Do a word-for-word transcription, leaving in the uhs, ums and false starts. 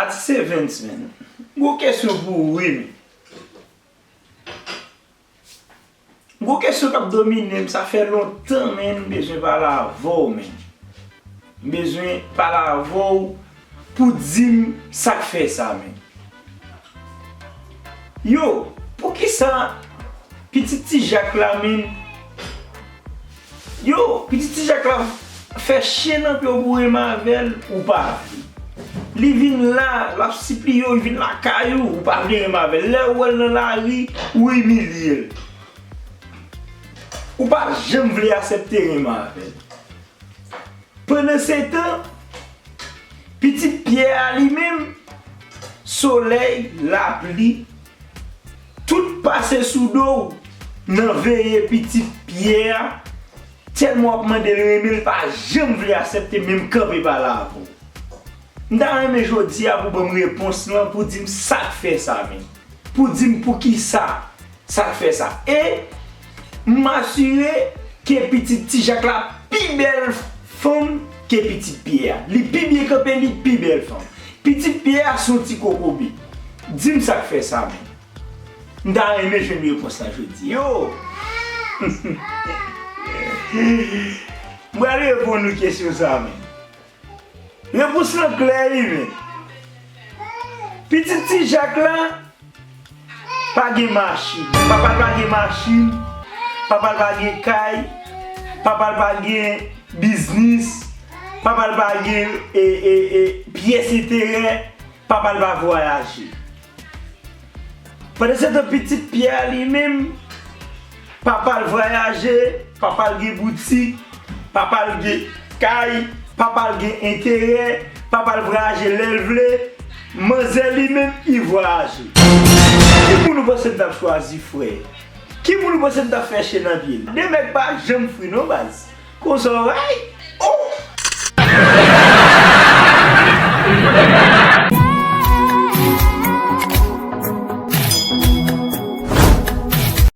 Atis Evens, men. Gwo kesyon pou ou, wi, men. Gwo kesyon k ap domine m, sa fè lontan, men, m bezwen pale avè w, men. M bezwen pale avè w pou di m sa k fè sa, men. Yo, poukisa pitit Ti Jak la, men, yo, pitit Ti Jak la fè chen nan pye w pou renmen avè l, ou pa vle. Li vin la, l ap sipliye w, li vin lakay ou, ou pa vle renmen avè l. Lè w wè l nan lari, ou imilye l. Ou pa janm vle aksepte renmen avè l. Pandansetan, pitit Pyè a li menm, solèy, lapli, tout pase sou do w nan veye pitit Pyè a, tèlman w ap mande l renmen l, pa janm vle aksepte menm kanpe pale avè w. M ta renmen jodi a pou ban m repons lan, pou di m sa k fè sa, men. Pou di m poukisa sa k fè sa. E m asire ke pitit Ti Jak la pi bèl fanm ke pitit Pyè a. Li pi byen kanpe, li pi bèl fanm. Pitit Pyè a se yon ti kokobe. Di m sa k fè sa, men. M ta renmen jwenn repons lan jodi. Yo! M pral reponn ou kesyon sa, men. Repons lan klè, wi, men. Pitit Ti Jak la pa gen machin. Papa l pa gen machin. Papa l pa gen kay. Papa l pa gen biznis. Papa l pa gen, e, e, e, pyès enterè. Papa l pa vwayaje. Pandansetan, pitit Pyè a li menm, papa l vwayaje, papa l gen boutik, papa l gen kay, papa l gen enterè, papa l vwayaje lè l vle, manzè li menm, li vwayaje. Ki moun ou panse m t ap chwazi, frè? Ki moun ou panse m t ap fè chen nan pye l? De nèg pa janm fri non, baz. Konsa w right?